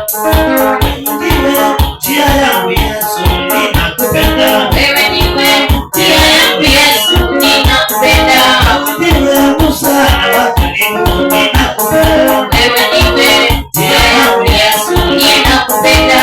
Ndiwe njia yangu Yesu, ninakupenda. Wewe ndiwe njia yangu Yesu, ninakupenda. Ndiwe msaada wa karibu, ninakupenda. Wewe ndiwe njia yangu Yesu, ninakupenda.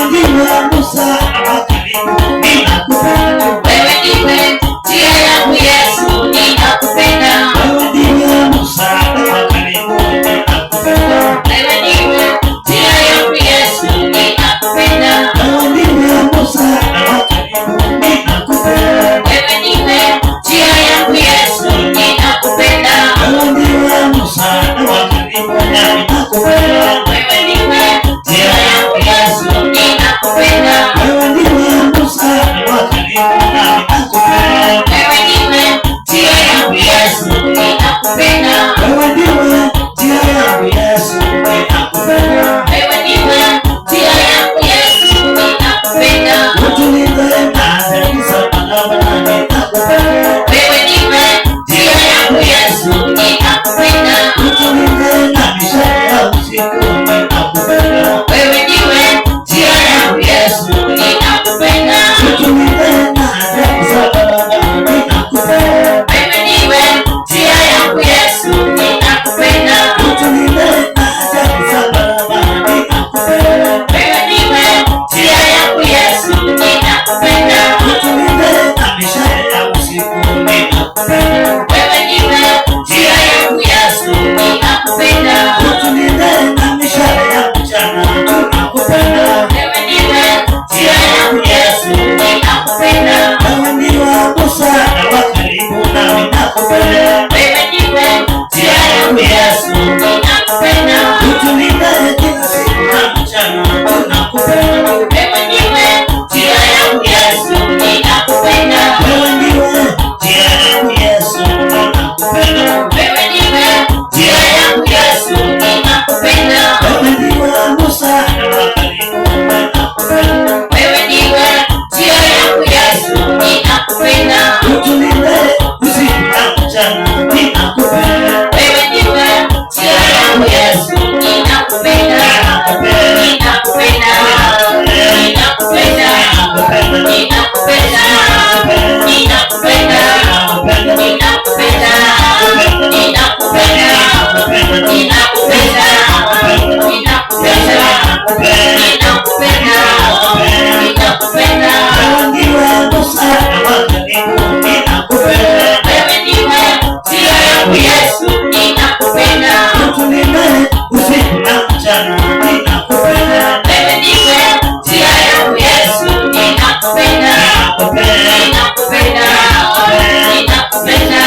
Ndiwe msaada wa karibu, ninakupenda. Wewe ndiwe njia yangu Yesu, ninakupenda. Wewe ndiwe msaada wa karibu, ninakupenda. Wewe ndiwe njia yangu Yesu, ninakupenda. Wewe ndiwe msaada wa karibu, ninakupenda. Wewe ndiwe njia yangu Yesu, ninakupenda. Wewe ndiwe msaada wa karibu, ninakupenda. Wewe ndiwe njia yangu Yesu, ninakupenda. Wewe ndiwe msaada wa karibu, ninakupenda. Wewe ndiwe njia yangu Yesu, ninakupenda. Wewe ndiwe njia yangu Yesu, ninakupenda. Wewe ndiwe njia yangu Yesu, ninakupenda. Utulinde na ajali za barabarani, ninakupenda. Wewe ndiwe njia yangu Yesu, ninakupenda. Utulinde na mishale ya usiku, ninakupenda. Wewe ndiwe njia yangu Yesu, ninakupenda. Utulinde na ajali za barabarani, ninakupenda. Wewe ndiwe njia yangu Yesu, ninakupenda. Utulinde na ajali za barabarani, ninakupenda. Wewe ndiwe njia yangu Yesu, ninakupenda. Utulinde na mishale ya usiku, ninakupenda. Wewe ndiwe njia yangu Yesu, ninakupenda. Utulinde na mishale ya mchana, tunakupenda. Wewe ndiwe njia yangu Yesu, ninakupenda. Wewe ndiwe msaada wa karibu, nami nakupenda. Wewe ndiwe njia yangu Yesu, ninakupenda. Utulinde kila siku na mchana, tunakupenda. Wewe ndiwe njia yangu Yesu, ninakupenda. Wewe ndiwe njia yangu Yesu, ninakupenda. Wewe ndiwe njia yangu Yesu, ninakupenda. Wewe ndiwe msaada wa karibu, ninakupenda. Wewe ndiwe njia yangu Yesu, ninakupenda. Utulinde usiku na mchana, ninakupenda. Wewe ndiwe njia yangu Yesu, ninakupenda. Ninakupenda. Ninakupenda. Ninakupenda. Ninakupenda. Ninakupenda. Ninakupenda. Ninakupenda. Ninakupenda. Ninakupenda. Ninakupenda. Wewe ndiwe msaada wa karibu, ninakupenda. Wewe ndiwe njia yangu Yesu, ninakupenda. Utulinde usiku na mchana, ninakupenda. Wewe ndiwe njia yangu Yesu, ninakupenda. Ninakupenda. Ninakupenda. Ninakupenda.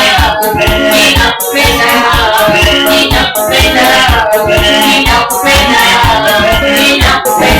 Ninakupenda. Ninakupenda. Ninakupenda. Ninakupenda.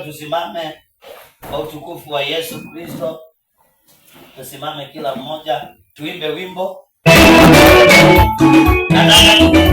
Nataka tusimame kwa utukufu wa Yesu Kristo. Tusimame kila mmoja, tuimbe wimbo. Nataka